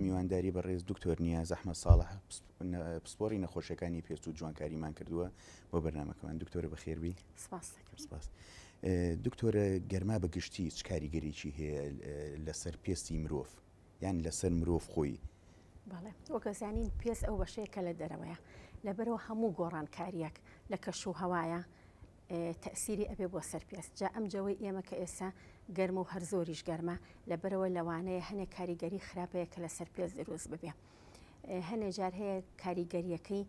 میوانداری بەڕێز دکتۆر نیاز ئەحمەد ساڵح پسپۆڕی نەخۆشیەکانی پێست و جوانکاریمان کردووە بۆ بەرنامەکەمان. دکتۆرە بەخێربی. سپاس دەکەم. سپاس. دکتۆرە گەرما بە گشتی چ کاریگەریی هەیە لەسەر پێستی مرۆڤ یان لەسەر مرۆڤ خۆی؟ بەڵێ وەک ئەزانین پێست ئەو بەشەیە کە لە دەرەوەیە لەبەرەوە هەموو گۆڕانکاریەک لە کەش و هەوایە تەئسیری ئەبێ بۆ سەر پێست جا ئەم جەوەی ئێمە کە ئێستا گەرمە و هەر زۆریش گەرمە لەبەرەوە لەوانەیە هەنێک کاریگەری خراپ هەیە کە لەسەر پێست دروست ببێ هەنێ جار هەیە کاریگەریەکەی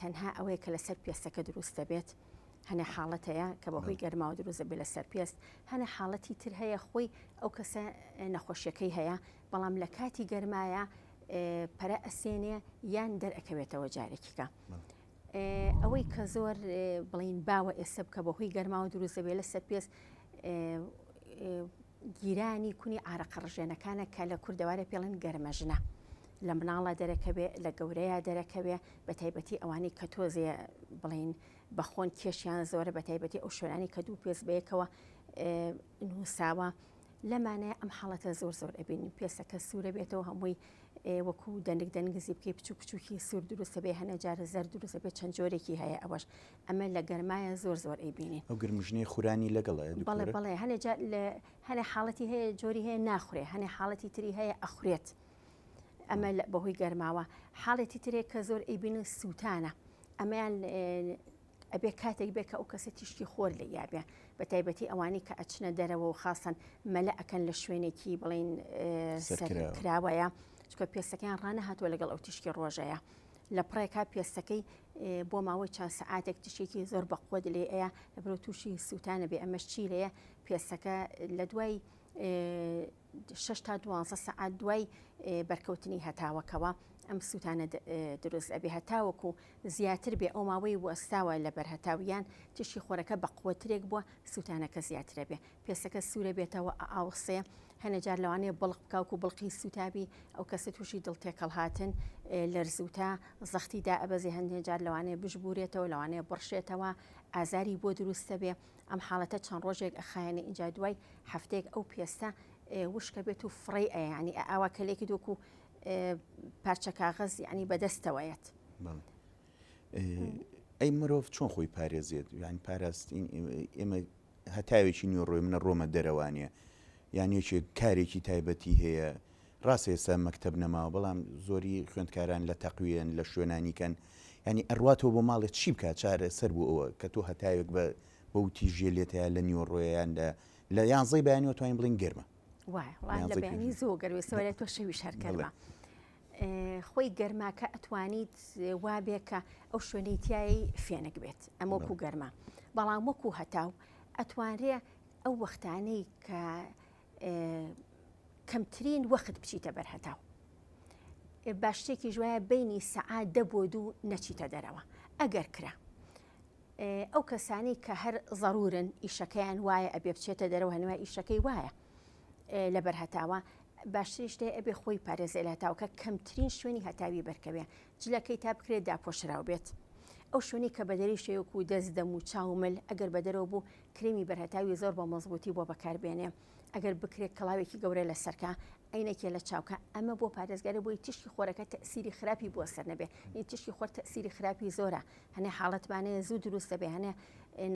تەنها ئەوەیە کە لەسەر پێستەکە دروست دەبێت هەنێ حاڵەت هەیە کە بەهۆی گەرماوە دروست دەبێت لەسەر پێست هەنێ حاڵەتی تر هەیە خۆی ئەو کەسە نەخۆشیەکەی هەیە بەڵام لە کاتی گەرمایە پەرە ئەسێنێ یان دەرئەکەوێتەوە جارێکیکە. ئەوەی کە زۆر بڵین باوە ئێستا بکە بەهۆی گەرماوە دروست دەبێت لەسەر پێست گیرانی کونی ئارەقە ڕژێنەکانە کە لە کوردەوارە پێڵێن گەرمەژنە لە مناڵە دەرەکەوێ لە گەورەیە دەرەکەوێ بە تایبەتی ئەوانەی کە تۆزێ بڵین بەخۆن کێشیان زۆرە بە تایبەتی ئەو شوێنانی کە دوو پێست بەیەکەوە نووساوە لەمانەیە ئەم حاڵەتە زۆر زۆر ئەبینین پێستەکە سوورە بێتەوە هەمووی وەکو دەنک دەنگزی بکەی بچوک بچوکی سوور دروستە بێ هەنە جارە زەرد دروستە بێ چەند جۆرێکی هەیە ئەوەش ئەمە لە گەرمایە زۆر زۆر ئەیبینین. ئەو گرمژنەی خورانی لەگەڵە دکتۆرە؟ بەڵێ بەڵێ هەنێ جار لە هەنێ حاڵەتی هەیە جۆری هەیە ناخورێ هەنێ حاڵەتی تری هەیە ئەخورێت ئەمە بەهۆی گەرماوە حاڵەتی ترێک کە زۆر ئەیبینن سووتانە ئەمەیان ئەبێ کاتێک بێ کە ئەو کەسە تیشکی خۆر لێ یابێ بە تایبەتی ئەوانەی کە ئەچنە دەرەوە و خاصەن مەلە ئەکەن لە شوێنێکی بڵین سەرکراوەیە چکە پێستەکەیان ڕانەهاتووە لەگەڵ ئەو تیشکی ڕۆژەیە لە پڕێکا پێستەکەی بۆ ماوەی چەند سەعاتێک تشێکی زۆر بەقوت لێ ئەیە لەبەرەوە تووشی سووتانە بێ ئەمەش چی لێیە پێستەکە لە دوای شەش تا دوانزە سەعات دوای بەرکەوتنی هەتاوەکەوە ئەم سووتانە دروست ئەبێ هەتاوەکو زیاتر بێ ئەو ماوەی وەستاوە لەبەر هەتاو یان تیشکی خۆرەکە بەقوەترێک بووە سووتانەکە زیاترە بێ پێستەکە سوورە بێتەوە ئاوسێ هەنێ جار لەوانەیە بڵق بکاوکو بڵقی سووتابی ئەو کەسە تووشی دڵ تێکەڵهاتن لەرزوتا زەختی دائەبەزێ هەندێ جار لەوانەیە بشبورێتەوە لەوانەیە بڕشێتەوە ئازاری بۆ دروستە بێ ئەم حاڵەتە چەند ڕۆژێک ئەخایەنێ ئینجا دوای هەفتەیەک ئەو پێستە وشکە بێت و فڕێی ئەیە یعنی ئاوا کەلێکی وەکو پارچە کاغەز یعنی بەدەستەوەیەت. ئەی مرۆڤ چۆن خۆی پارێزێت یان پاراستین ئێمە هەتاوێکی نیوەڕۆی منە ڕۆمە دەرەوانە یان یەکێک کارێکی تایبەتی هەیە ڕاستە ئێستا مەکتەب نەماوە بەڵام زۆری خوێندکاران لە تەقویەن لە شوێنانی کەن یانی ئەڕواتەوە بۆ ماڵێ چی بکات چارە سەر بۆ ئەوە کە تۆ هەتاوێک بە بەو تیژیە لێت هەیە لە نیوەڕۆیە یان لە لە یانزەی بەیانیەوە توانین بڵێین گەرمە. وایە وڵا لە بەیانی زۆ گەرمە سەوەرە تۆ شەویش هەر گەرمە. خۆی گەرماکە ئەتوانیت وابێ کە ئەو شوێنەی تایی فێنک بێت ئەم وەکو گەرما بەڵام وەکو هەتاو ئەتوانرێ ئەو وەختانەی کە کەمترین وەخت بچیتە بەر هەتاو. باشترێکیش وایە بەینی سەعات دە بۆ دوو نەچیتە دەرەوە ئەگەر کرا. ئەو کەسانەی کە هەر زەرورن ئیشەکەیان وایە ئەبێ بچێتە دەرەوە هەنوای ئیشەکەی وایە لەبەر هەتاوە باشترین شتێ ئەبێ خۆی پارێزێ لە هەتاوکە کەمترین شوێنی هەتاوی بەرکەوێ جلەکەی تا بکرێت داپۆشراو بێت ئەو شوێنی کە بەدەری شێوەک و دەست دەم و چاو مل ئەگەر بەدەرەوە بوو کرێمی بەرهەتاوی زۆر بە مەزبوتی بۆ بەکاربێنێ ئەگەر بکرێت کڵاوێکی گەورە لەسەر کا، عەینەکێ لە چاو کا، ئەمە بۆ پارێزگاری بۆی تیشکی خۆرەکە تەئسیری خراپی بۆ سەر نەبێ، یعنی تیشکی خۆر تەئسیری خراپی زۆرە، هەنێ حاڵەتمان هەیە زوو دروست دەبێ، هەنێ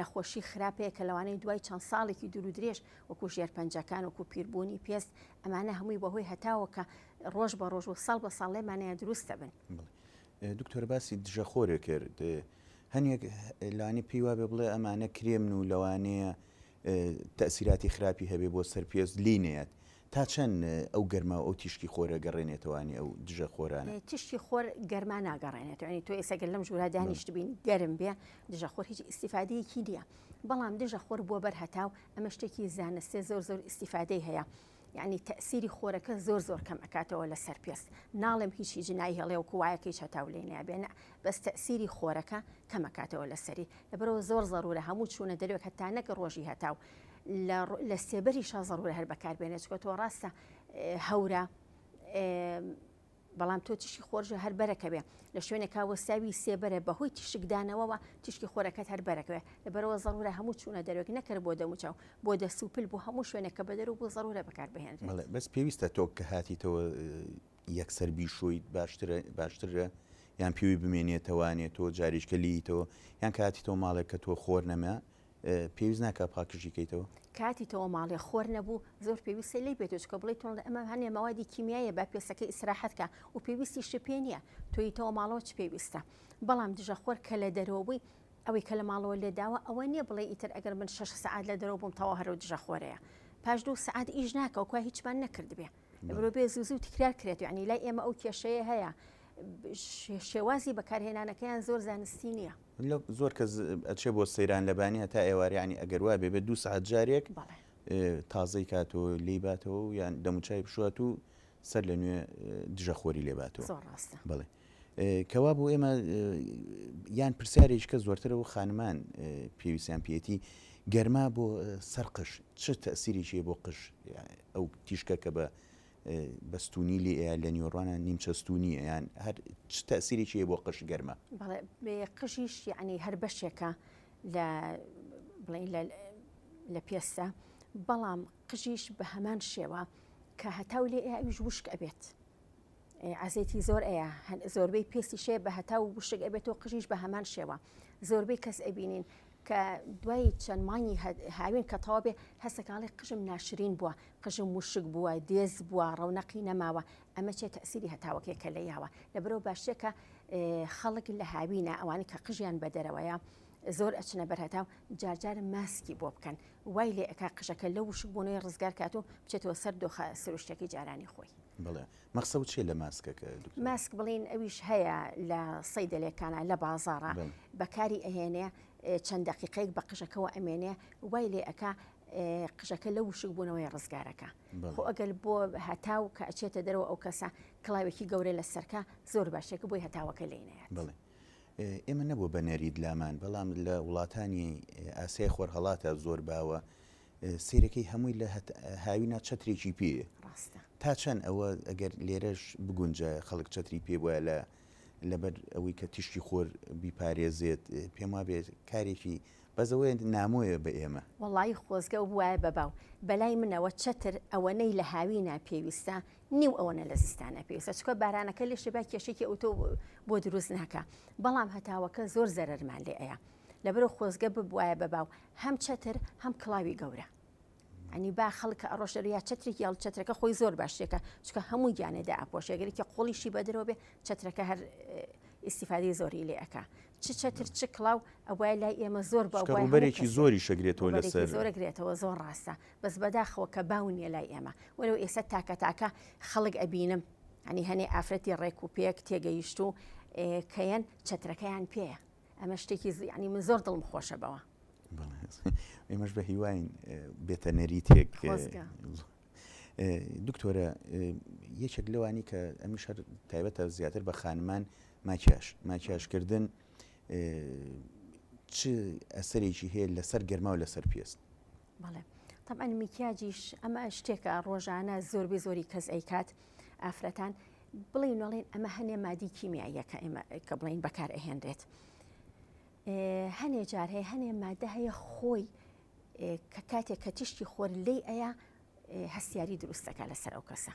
نەخۆشی خراپ هەیە کە لەوانەیە دوای چەند ساڵێکی دوور و درێژ وەکو ژێرپەنجەکان، وەکو پیربوونی پێست، ئەمانە هەمووی بەهۆی هەتاوە کە ڕۆژ بە ڕۆژ و ساڵ بە ساڵ لێمانەیە دروست دەبن. بەڵێ دکتۆر باسی دژەخۆرێ کرد، هەنێک لەوانەیە پێی وابێ بڵێ ئەمانە کرێمن و لەوانەیە تەئسیراتی خراپی هەبێ بۆ سەر پێست لێی نەیات تا چەند ئەو گەرما و ئەو تیشکی خۆرە گەڕێنێتەوانی ئەو دژە خۆرانە؟ تیشکی خۆر گەرما ناگەڕێنێتەوە یانی تۆ ئێستا گەر لەم ژوورا دانیشتبین گەرم بێ دژە خۆر هیچ ئیستیفادەیەکی نییە بەڵام دژە خۆر بۆ بەر هەتاو ئەمە شتێکی زانستێ زۆر زۆر ئیستیفادەی هەیە یعنی تەئسیری خۆرەکە زۆر زۆر کەم ئەکاتەوە لەسەر پێست ناڵێم هیچ هیچ نایهێڵێ وەکو وایە کە هیچ هەتاو لێ نابێ نا بەس تەئسیری خۆرەکە کەم ئەکاتەوە لەسەری لەبەرئەوە زۆر زەرورە هەموو چوونە دەرێک هەتا نەک ڕۆژی هەتاو لە لە سێبەریشا زەرورە هەر بەکار بێنێ چونکە تۆ ڕاستە هەورە. بەڵام تۆ تیشکی خۆرژ هەر بەرەکەوێ لە شوێنێکا وەستاوی سێبەرە بەهۆی تیشکدانەوەوە تیشکی خۆرەکەت هەر بەرەکەوێ لەبەرئەوە زەڕورە هەموو چوونە دەرەوێک نەکەر بۆ دەموچاو بۆ دەست و پل بۆ هەموو شوێنێک کە بەدەرەوە بوو زەڕورە بەکار بهێنرێت. بەڵێ بەس پێویستە تۆ کە هاتیتەوە یەکسەر بیشۆیت باشترە باشترە یان پێوی بمێنێتەوانێ تۆ جاریشکە لیتەوە یان کە هاتیتەوە ماڵێک کە تۆ خۆر نەما پێویست ناکا پاکژی کەیتەوە؟ کاتی تەوە ماڵێ خۆر نەبوو زۆر پێویستە لێی بێتەوە چونکە بڵێی تۆ ئەمە هەنێ مەوادی کیمیایە با پێستەکەی ئیسراحەت کا و پێویستیشت پێ نییە تۆی تەوە ماڵەوە چ پێویستە بەڵام دژە خۆر کە لە دەرەوە بووی ئەوەی کە لە ماڵەوە لێ داوە ئەوە نییە بڵێ ئیتر ئەگەر من شەش سەعات لە دەرەوە بووم تەواو هەرەو دژە خۆرەیە پاش دوو سەعات ئیش ناکەوە کوا هیچمان نەکردبێ لەبەرئەوە بێ زوو زوو تکرار کرێت یعنی لای ئێمە ئەو کێشەیە هەیە شێوازی بەکارهێنانەکەیان زۆر زانستی نییە. زۆر کەس ئەچێ بۆ سەیران لەبانی هەتا ئێوارێ یانی ئەگەر وابێ بێ دوو سەعات جارێک تازەی کاتەوە لێی باتەوە و یان دەموچای بشوات و سەر لە نوێ دژە خۆری لێ باتەوە. زۆر ڕاستە. بەڵێ. کەوا بوو ئێمە یان پرسیارێکی کە زۆرترە و خانمان پێویستیان پێیەتی گەرما بۆ سەر قژ چ تەسیرێکی بۆ قژ ئەو تیشکە کە بە بە ستوونی لێ ئەیا لە نیوەڕوانە نیمچە ستوونیە یان هەر چ تەسیرێکی هەیە بۆ قژ گەرمە؟ بەڵێ قژیش یعنی هەر بەشێکە لە بڵێن لە لە پێستە بەڵام قژیش بە هەمان شێوە کە هەتاو لێ ئەیا ئەویش وشک ئەبێت عەزێتی زۆر ئەیا زۆربەی پێستی شێ بە هەتاو وشک ئەبێت و قژیش بە هەمان شێوە زۆربەی کەس ئەبینین کە دوای چەند مانگی هاوین کە تەواو بێ هەستەکاڵی قژم ناشرین بووە قژم وشک بووە دێز بووە ڕەونەقی نەماوە ئەمە چێ تەسیری هەتاوەکەی کە لە یاوە لەبەرەوە باشترە کە خەڵک لە هاوینە ئەوانەی کە قژیان بە دەرەوەیە زۆر ئەچنە بەر هەتاو جارجار ماسکی بۆ بکەن وای لێ ئەکا قژەکە لەو وشک بوونەوەی ڕزگار کات و بچێتەوە سەر دۆخە سروشتەکەی جارانی خۆی. بەڵێ مەخسەو چیە لە ماسکەکە دکتۆر؟ ماسک بڵین ئەویش هەیە لە سەیدەلێکانا لە بازاڕا بەکاری ئەهێنێ چەند دەقیقەیەک بە قژەکەوە ئەمێنێ وای لێ ئەکا قژەکە لە وشک بوونەوەی ڕزگارەکە خۆ ئەگەر بۆ هەتاو کە ئەچێتە دەرەوە ئەو کەسە کڵاوێکی گەورە لە سەرکە زۆر باشێکە بۆی هەتاوەکە لێی نەیات. بەڵێ ئێمە نەبووە بە نەریت لامان بەڵام لە وڵاتانی ئاسیای خۆرهەڵاتە زۆر باوە سەیرەکەی هەمووی لە هاوینا چەترێکی پێیە. ڕاستە. تا چەند ئەوە ئەگەر لێرەش بگونجایە خەڵک چەتری پێ بوایە لە لەبەر ئەوەی کە تیشکی خۆر بیپارێزێت پێم وابێ کارێکی بەس ئەوەیە نامۆیە بە ئێمە. وەڵایی خۆزگە ئەو بوایە بە باو. بەلای منەوە چەتر ئەوەنەی لە هاوینا پێویستە نیو ئەوەنە لە زستانا پێویستە چونکە بارانەکە لێشێ با کێشەیەکی ئەوتۆ بۆ دروست ناکا بەڵام هەتاوەکە زۆر زەرەرمان لێ ئەیا. لەبەرو خۆزگە ببوایە بە باو هەم چەتر هەم کڵاوی گەورە ئەنی با خەڵک کە ئەڕۆشتە یا چەترێکی هەڵ چەترەکە خۆی زۆر باشێکە چکە هەموو گیانێ دائەپۆشێ گەرێکی قۆڵیشی بەدرەوە بێ چەترەکە هەر ئیسیفادەی زۆری لێ ئەکا چ چەتر چ کڵاو ئەوای لای ئێمە زۆر باو ڕووبەرێکی زۆری شەگرێتەوە لەسەر زۆر گرێتەوە زۆر ڕاستە بەس بەداخەوە کە باو نییە لای ئێمە وەرەوە ئێستا تاکە تاکە خەڵک ئەبینم ئەنی هەنێ ئافرەتی ڕێک و پێک تێگەیشت و کەیەن چەترەکەیان پێیە ئەمە شتێکی یعنی من زۆر دڵم خۆشە بەوە. ئێمەش بە هیواین بێتە نەریتێک. دکتۆرە یەکێک لەوانی کە ئەمیش هەر تایبەتە زیاتر بە خانمان ماکیاش ماکیاژکردن چ ئەسەرێکی هەیە لەسەر گەرما و لەسەر پێست؟ بەڵێ طبعا میکیاجیش ئەمە شتێکە ڕۆژانە زۆربەی زۆری کەس ئەیکات ئافرەتان بڵێین نەڵێن ئەمە هەنێ مادی کیمیاییە کە ئێمە کە بڵێین بەکار ئەهێنرێت هەنێ جار هەیە هەنێ مادە هەیە خۆی کە کاتێک کە تیشکی خۆر لێی ئەیا هەستیاری دروستەکە لەسەر ئەو کەسە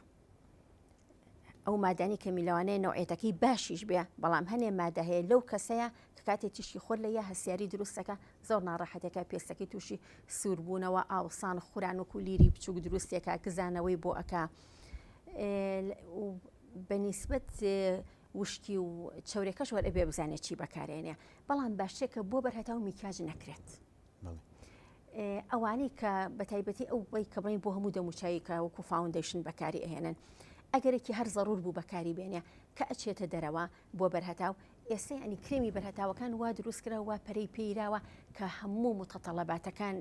ئەو مادانی کەمی لەوانەیە نەوعێتەکەی باشیش بێ بەڵام هەنێ مادە هەیە لەو کەسەیە کە کاتێ تیشکی خۆر لە یا هەستیاری دروستەکە زۆر ناڕەحەتێکە پێستەکەی تووشی سووربوونەوە ئاوسان خوران وەکو لیری بچووک دروستێکە کزانەوەی بۆ ئەک بە نیسبەت وشکی و چەورەکەش وەر ئەبێ بزانێت چی بەکارێنێ بەڵام باشترە بۆ بەر هەتاو میکاج نەکرێت. ئەوانەی کە بە تایبەتی ئەو بڵی کە بڵین بۆ هەموو دەموچوی کە وەکو foundation بەکاری ئەهێنن ئەگەرێکی هەر زەرور بوو بەکاری بێنێ کە ئەچێتە دەرەوە بۆ بەرهەتاو ئێستا ینی کرێمی بەرهەتاوەکان وا دروستکرا وا پەرەی پێیراوە کە هەموو متطلباتەکان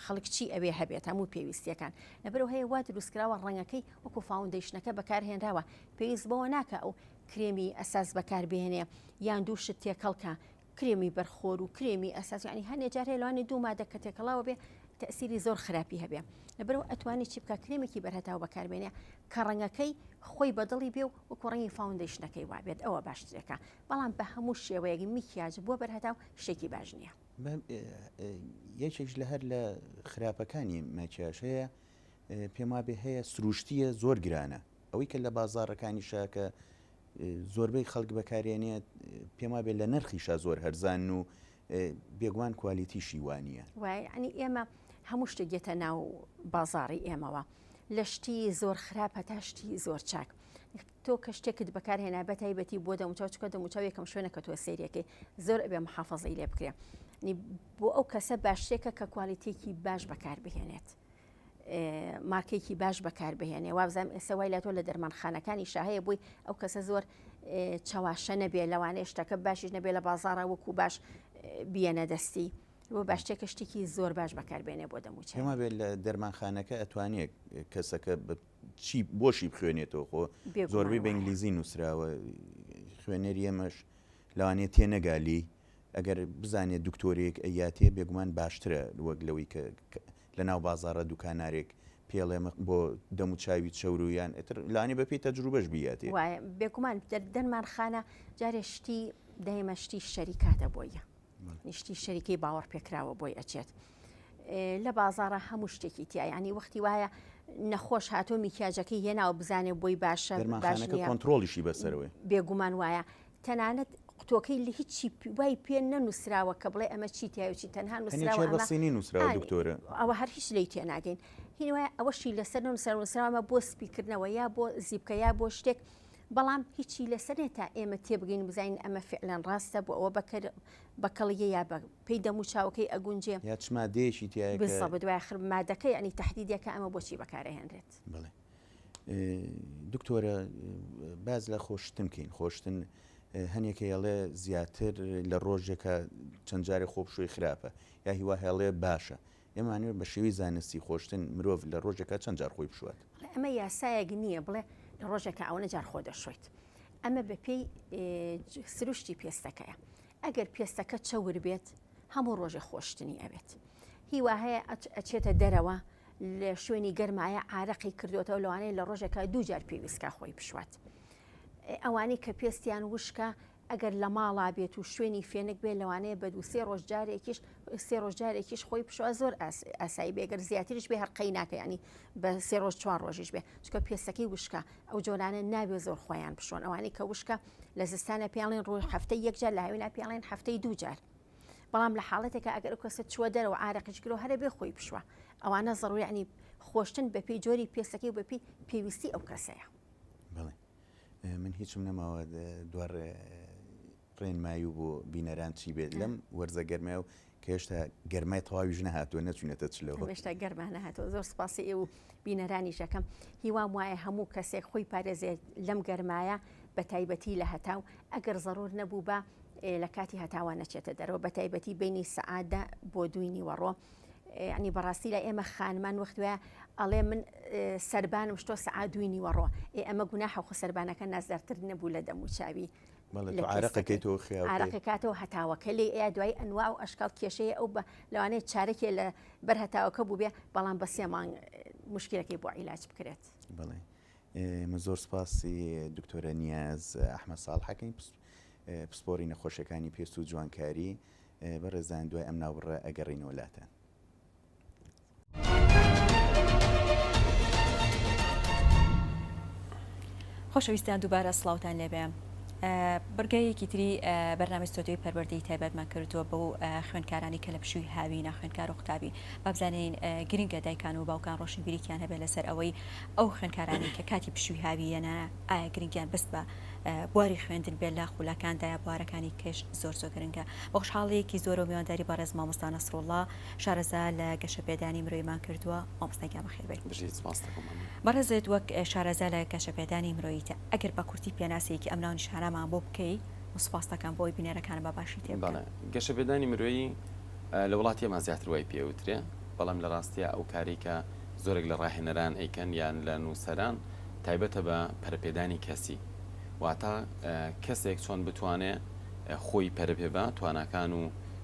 خەڵک چی ئەوێ هەبێت هەموو پێویستیەکان لەبەرەوە هەیە وا دروستکراوە ڕەنگەکەی وەکو foundation ەکە بەکارهێنراوە پێویست بەوە ناکە ئەو کرێمی ئەساس بەکاربهێنێ یان دوو شت تێکەڵکە کرێمی بەرخۆر و کرێمی ئەساس یعنی هەنێ جار هەیە لەوانێ دوو مادە کە تێکەڵاوە بێ. تەئسیری زۆر خراپی هەبێ لەبەرئەوە ئەتوانێ چی بکا کرێمێکی بەرهەتاو بەکاربێنێ کە ڕەنگەکەی خۆی بەدڵی بێ و وەکو ڕەنگی foundation ەکەی وابێت ئەوە باشترێکە بەڵام بە هەموو شێوەیەک میکیاج بۆ بەرهەتاو شتێکی باش نییە. یەکێکش لە هەر لە خراپەکانی ماکیاژ هەیە پێم وابێ هەیە سروشتیە زۆر گرانە ئەوەی کە لە بازاڕەکانیشا کە زۆربەی خەڵک بەکارێنێت پێم وابێ لە نرخیشا زۆر هەرزان و بێگومان کوالیتیشی وانە. وایە یانی ئێمە هەموو شتێک دێتە ناو بازاڕی ئێمەوە لە شتی زۆر خراپ هەتا شتی زۆر چاک تۆ کە شتێکت بەکارهێنا بە تایبەتی بۆ دەموچاو چکە دەموچاو یەکەم شوێنە کە تۆ سەیرەکەی زۆر ئەبێ محافظەی لێ بکرێ بۆ ئەو کەسە باشترێکە کە کوالیتێکی باش بەکار بهێنێت. مارکێکی باش بەکاربهێنێ وابزانم ئێستا وای لە تۆ لە دەرمانخانەکانی شاهەیە بووی ئەو کەسە زۆر چەواشە نەبێ لەوانەیە شتەکە باشیش نەبێ لە بازارە وەکو باش بیەنە دەستی بۆ باشتێکە شتێکی زۆر باش بەکاربێنێ بۆ دەموچاو. پێم وابێت لە دەرمانخانەکە ئەتوانێت کەسەکە چی بۆشی بخوێنێتەوە خۆ زۆربەی بە ئینگلیزی نووسراوە خوێنەری ئێمەش لەوانەیە تێنەگا لێی ئەگەر بزانێت دکتۆرێک ئەیاتێ بێگومان باشترە وەک لەوەی کە لە ناو بازاڕە دوکانارێک پێڵێ بۆ دەم و چاوی چەور و یان ئیتر لانی بە پێی تەجروبەش بیاتێ. وایە بێگومان دەرمانخانە جارێ شتی دایمە شتی شەریکاتە بۆیە شتی شەریکەی باوەڕ پێکراوە بۆی ئەچێت لە بازاڕە هەموو شتێکی تیا ینی وەختی وایە نەخۆش هاتۆ میکیاجەکەی هێناوە بزانێ بۆی باشە دەرمانخانەکە کۆنترۆڵیشی بەسەرەوەی بێگومان وایە تەنانەت قوتۆکەی لە هیچی وای پێ نەنووسراوە کە بڵێ ئەمە چی تایە و چی تەنها نووسراوە ئەمە بە صینی نووسراوە دکتۆرە ئەوە هەر هیچ لێی تێناگەین هین وایە ئەوەشی لەسەر نووسراوە نووسراوە ئەمە بۆ سپیکردنەوە یا بۆ زیپکە یا بۆ شتێک بەڵام هیچی لەسەر نیە تا ئێمە تێبگەین بزانین ئەمە فعلەن ڕاستە بۆ ئەوە بەکەر بەکەڵیە یا بە پێی دەم و چاوەکەی ئەگونجێ یا چ مادەیەکی تایە کە بالضبط وایە خر مادەکە یعنی تەحدیدەکە ئەمە بۆچی بەکارئەهێنرێت. بەڵێ. دکتۆرە باس لە خۆشتن کەین خۆشتن هەنێک هێڵێ زیاتر لە ڕۆژێکە چەند جارێ خۆ بشۆی خراپە یا هیوا هێڵێ باشە ئێمانوێ بە شێوی زانستی خۆشتن مرۆڤ لە ڕۆژێکە چەند جار خۆی بشوات ئەمە یاسایەک نییە بڵێ لە ڕۆژێکە ئەوەنە جار خۆ دەشۆیت ئەمە بەپێی سروشتی پێستەکەیە ئەگەر پێستەکە چەور بێت هەموو ڕۆژێ خۆشتنی ئەوێت هیوا هەیە ئەچێتە دەرەوە لە شوێنی گەرمایە عارەقی کردوێتەوە لەوانەیە لە ڕۆژێکا دوو جار پێویستکا خۆی بشوات ئەوانەی کە پێستیان وشکە ئەگەر لە ماڵا بێت و شوێنی فێنک بێت لەوانەیە بە دوو سێ ڕۆژ جارێکیش سێ ڕۆژ جارێکیش خۆی بشوە زۆر ئاسایی بێ گەر زیاتریش بێ هەر قەی ناکە ینی بە سێ ڕۆژ چوار ڕۆژیش بێ چکە پێستەکەی وشکە ئەو جۆرانە نابێ زۆر خۆیان بشۆن ئەوانەی کە وشکە لە زستانە پێڵێن ڕۆژ هەفتەی یەک جار لە هاوینا پێڵێن هەفتەی دوو جار بەڵام لە حاڵەتێکا ئەگەر ئەو کەسە چووە دەرەوە عارەقیش گرۆ هەرە بێ خۆی بشوە ئەوانە زەڕوری ینی خۆشتن بەپێی جۆری پێستەکەی و بەپێی پێویستی ئەو کەسەیە. بەڵێ من هیچم نەماوە دوار ڕێنمایی و بۆ بینەران چی بێت لەم وەرزە گەرمای و کە هێشتا گەرمای تەواویش نەهاتووە نەچوونەتە چلەوە. هێشتا گەرما نەهاتووە زۆر سپاسی ئێوە و بینەرانیش ئەکەم هیوام وایە هەموو کەسێک خۆی پارێزێت لەم گەرمایە بە تایبەتی لە هەتاو ئەگەر زەڕور نەبوو بە لە کاتی هەتاوا نەچێتە دەرەوە بە تایبەتی بینی سەعات دە بۆ دووی نیوەڕۆ ینی بەڕاستی لە ئێمە خانمان وەخت وایە ئەڵێ من سەربانم شتۆ سەعات دووی نیوەڕۆ ئێ ئەمە گوناحە خۆ سەربانەکە نازدارتر نەبوو لە دەم و چاوی عرەقەکەیتەوە عرەقەکاتەوە هەتاوەکە لێ ئەیا دوای ئەنوا و ئەشکال کێشەیە ئەو بە لەوانەیە چارەکێ لە بەر هەتاوەکە بوو بێ بەڵام بە سێ مانگ مشکلەکەی بۆ عیلاج بکرێت. بەڵێ ئێمە زۆر سپاسی دکتۆرە نیاز ئەحمەد ساڵحەکەین پسپۆری نەخۆشیەکانی پێست و جوانکاری بەڕێزان دوای ئەم ناوبڕە ئەگەڕینەوە لاتان. خۆشەویستان دووبارە سڵاوتان لێبێ. بڕگەیەکی تری بەرنامەی ستۆدیۆی پەروەردەی تایبەتمان کردووە بەو خوێندکارانی کە لە پشووی هاوینە خوێندکار و قوتابی بابزانین گرنگە دایکان و باوکان ڕۆشنبیریکیان هەبێت لەسەر ئەوەی ئەو خوێندکارانەی کە کاتی پشووی هاویەنە ئایا گرنگیان بەس بە بواری خوێندن بێت لە خولەکاندا یا بوارەکانی کەش زۆر زۆر گرنگە بە خۆشحاڵیەکی زۆرەوە میوانداری بەڕێز مامۆستا نەسروڵڵا شارەزا لە گەشەپێدانی مرۆیمان کردووە مامۆستا گیان بەخێر بێی. بژیت سپاست دەکەم مەمنون. بەڕێزت وەک شارەزا لە گەشەپێدانی مرۆیی ئەگەر بە کورتی پێناسەیەکی ئەم ناونیشانەمان بۆ بکەی سوپاست دەکەم بۆ ئەوەی بینەرەکانم بە باشی تێبگەن. بەڵێ گەشەپێدانی مرۆیی لە وڵاتی ئێمە زیاتر وای پێ ئەوترێ بەڵام لە ڕاستیا ئەو کارەی کە زۆرێک لە ڕاهێنەران ئەیکەن یان لە نووسەران تایبەتە بە پەرەپێدانی کەسی واتە کەسێک چۆن بتوانێ خۆی پەرە پێ با تواناکان و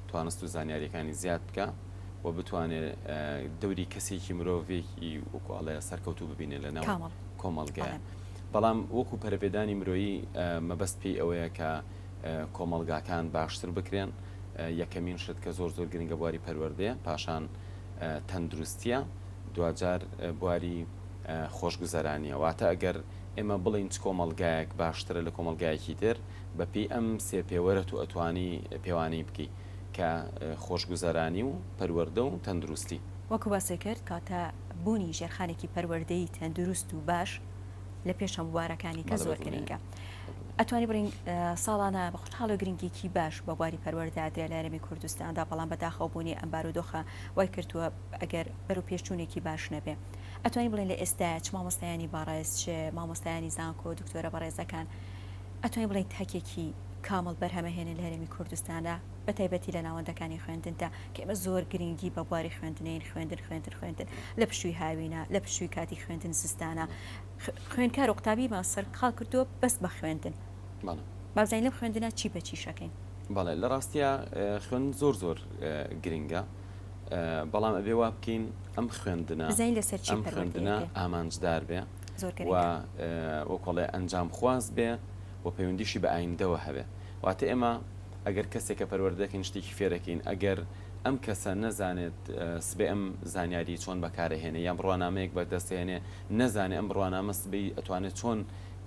توانست و زانیاریەکانی زیاد بکا. و بتوانێ دەوری کەسێکی مرۆڤێکی وەکو ئەڵێ سەرکەوتوو ببینێ لە ناو کۆمەڵگەیە. بەڵام وەکو پەرەپێدانی مرۆیی مەبەست پێی ئەوەیە کە کۆمەڵگاکان باشتر بکرێن، یەکەمین شت کە زۆر زۆر گرنگە بواری پەروەردەیە، پاشان تەندروستیە، دواجار بواری خۆشگوزەرانیە. واتە ئەگەر ئێمە بڵێین چ کۆمەڵگایەک باشترە لە کۆمەڵگایەکی تر، بەپێی ئەم سێ پێوەرە تۆ ئەتوانی پێوانەی بکەی کە خۆشگوزەرانی و پەروەردە و تەندروستی. وەکو باست کرد کاتە بوونی ژێرخانێکی پەروەردەیی تەندروست و باش لە پێش هەموو بوارەکانی کە زۆر گرنگە. ئەتوانی بڵێین ساڵانە بە خۆشحاڵی و گرنگیکی باش بە بواری پەروەردە ئەدرێ لە هەرێمی کوردستاندا، بەڵام بەداخەوە بوونی ئەم بارودۆخە وای کردووە ئەگەر بەرەو پێشچوونێکی باش نەبێ. ئەتوانی بڵێین لە ئێستایا چ مامۆستایانی بەڕێز چ مامۆستایانی زانکۆ دکتۆرە بەڕێزەکان ئەتوانی بڵێین تاکێکی کامڵ بەرهەمەهێنن لە هەرێمی کوردستاندا بە تایبەتی لە ناوەندەکانی خوێندندا کە ئێمە زۆر گرنگی بە بواری خوێندنین خوێندن خوێندن خوێندن لە پشووی هاوینە لە پشووی کاتی خوێندن زستانە خوێندکار و قوتابیمان سەرقاڵ کردووە بەس بە خوێندن. بەڵێ. با بزانین لەم خوێندنە چی بە چیش ئەکەین؟ بەڵێ لە ڕاستیا خوێندن زۆر زۆر گرنگە بەڵام ئەبێ وا بکەین ئەم خوێندنە بزانین لەسەر چی ئەم پەروەردەی خوێندنە ئەکەین. ئامانجدار بێ زۆر و گرنگە. وەکۆڵێ ئەنجامخواز بێ و پەیوەندیشی بە ئایندەوە هەبێ واتە ئێمە ئەگەر کەسێکە پەروەردە دەکەین شتێکی فێرەکەین ئەگەر ئەم کەسە نەزانێت سبەی ئەم زانیاری چۆن بەکارەهێنێ یان بڕوانامەیەک بەدەستهێنێ نەزانێ ئەم بڕوانامە سبەی ئەتوانێ چۆن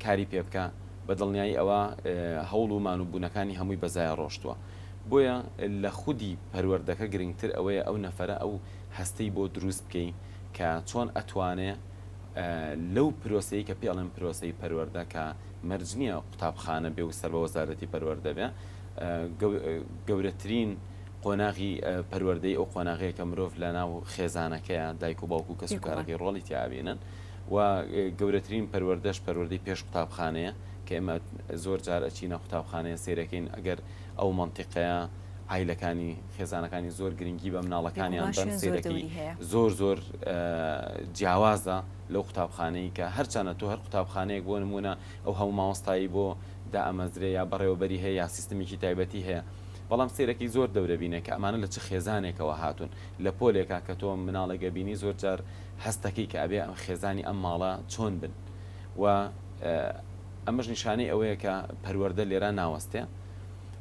کاری پێ بکا بە دڵنیایی ئەوە هەوڵ و مانووبوونەکانی هەمووی بە زایە ڕۆشتووە. بۆیە لە خودی پەروەردەکە گرنگتر ئەوەیە ئەو نەفەرە ئەو هەستەی بۆ دروست بکەی کە چۆن ئەتوانێ لەو پرۆسەی کە پێ ئەڵێن پرۆسەی پەروەردە کە مەرج نییە قوتابخانە بێ و سەر بە وەزارەتی پەروەردە بێ گەورەترین قۆناغی پەروەردەی ئەو قۆناغەیە کە مرۆڤ لە ناو خێزانەکەیە دایک و باوک و کەس و کارەکەی ڕۆڵی تیا ئەبینن و گەورەترین پەروەردەش پەروەردەی پێش قوتابخانەیە کە ئێمە زۆر جار ئەچینە قوتابخانەیە سەیرەکەین ئەگەر ئەو مەنتیقەیە عایلەکانی خێزانەکانی زۆر گرنگی بە مناڵەکانیان بەن سەیرەکەی زۆر زۆر جیاوازە لەو قوتابخانەی کە هەرچەنە تۆ هەر قوتابخانەیەک بۆ نمونە ئەو هەموو مامۆستایی بۆ دائەمەزرێ یا بەڕێوەبەری هەیە یا سیستمێکی تایبەتی هەیە بەڵام سەیرەکەی زۆر دەورەبینە کە ئەمانە لە چ خێزانێکەوە هاتوون لە پۆلێکا کە تۆ مناڵێک ئەبینی زۆر جار هەستەکەی کە ئەبێ ئەم خێزانی ئەم ماڵە چۆن بن و ئەمەش نیشانەی ئەوەیە کە پەروەردە لێرا ناوەستێ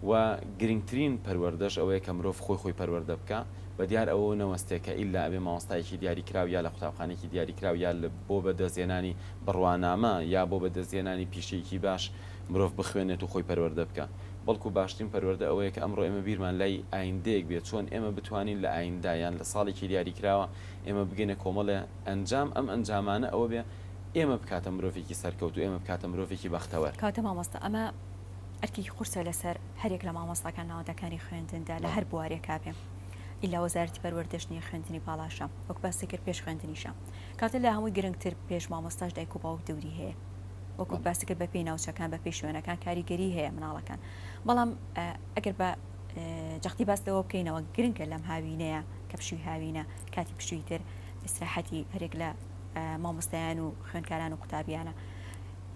و گرنگترین پەروەردەش ئەوەیە کە مرۆڤ خۆی خۆی پەروەردە بکا بە دیار ئەوەوە نەوەستێ کە ئیلا ئەبێ مامۆستایەکی دیاریکراو یا لە قوتابخانەیەکی دیاریکراو یا بۆ بەدەستهێنانی بڕوانامە یا بۆ بەدەستهێنانی پیشەیەکی باش مرۆڤ بخوێنێت و خۆی پەروەردە بکا بەڵکو باشترین پەروەردە ئەوەیە کە ئەمڕۆ ئێمە بیرمان لای ئایندەیەک بێت چۆن ئێمە بتوانین لە ئایندە یان لە ساڵێکی دیاریکراوە ئێمە بگەینە کۆمەڵێ ئەنجام، ئەم ئەنجامانە ئەوە بێ ئێمە بکاتە مرۆڤێکی سەرکەوتوو، ئێمە بکاتە مرۆڤێکی بەختەوەر. کەواتە مامۆستا ئەمە ئەرکێکی قورسە لەسەر هەریەک لە مامۆستاکان ناوەندەکانی خوێندندا لە هەر بوارێکا بێ ئیلا وەزارەتی پەروەردەش نییە خوێندنی باڵاشە وەک باست کرد پێش خوێندنیشە کەواتە لە هەمووی گرنگتر پێش مامۆستاش دایک و باوک دەوری هەیە وەکو باست کرد بەپێی ناوچەکان بەپێی شوێنەکان کاریگەری هەیە مناڵەکان بەڵام ئەگەر بە جەختی باس لەوە بکەینەوە گرنگە لەم هاوینەیە کە پشووی هاوینە کاتی پشووی تر ئیسراحەتی هەرێک لە مامۆستایان و خوێندکاران و قوتابیانە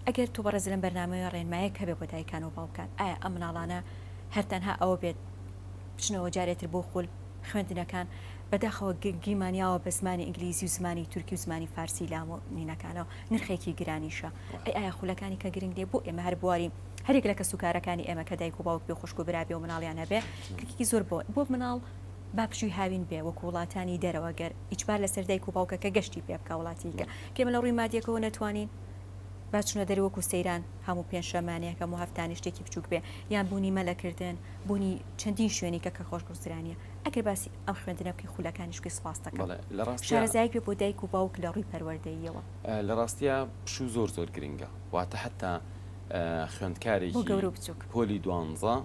ئەگەر تۆ بەڕێز لەم بەرنامەیە ڕێنمایەک هەبێ بۆ دایکان و باوکان ئایا ئەم مناڵانە هەر تەنها ئەوە بێت بچنەوە جارێتر بۆ خول خوێندنەکان بەداخەوە گرنگیمان یاوە بە زمانی ئینگلیزی و زمانی تورکی و زمانی فارسی لامۆنینەکانەوە نرخێکی گرانیشە ئەی ئایا خولەکانی کە گرنگ نیە بۆ ئێمە هەر بواری هەرێک لە کەسوکارەکانی ئێمە کە دایک و باوک بێ خوشک و برا بێ و مناڵیان هەبێ گرنگی زۆر بۆ بۆ مناڵ با پشووی هاوین بێ وەکو وڵاتانی دەرەوە گەر ئیجبار لەسەر دایک و باوکەکە گەشتی پێ بکا وڵاتی کە کێمە لە ڕووی مادیەکەوە نەتوانین با چونە دەرێ وەکو سەیران هەموو پێنجشەمانێک هەموو هەفتانێ شتێکی بچووک بێ یان بوونی مەلەکردن بوونی چەندین شوێنی کە کە خۆشگوزرانیە ئەگەر باسی ئەم خوێندنە بکەی خولەکانیش بکەی سوپاست دەکەم بەڵێ لە ڕاستیا شارەزایەک بێ بۆ دایک و باوک لە ڕووی پەروەردەییەوە. لە ڕاستیا پشوو زۆر زۆر گرنگە واتە حەتا بۆ خوێندکارێکی گەورە و بچووک. پۆلی دوانزە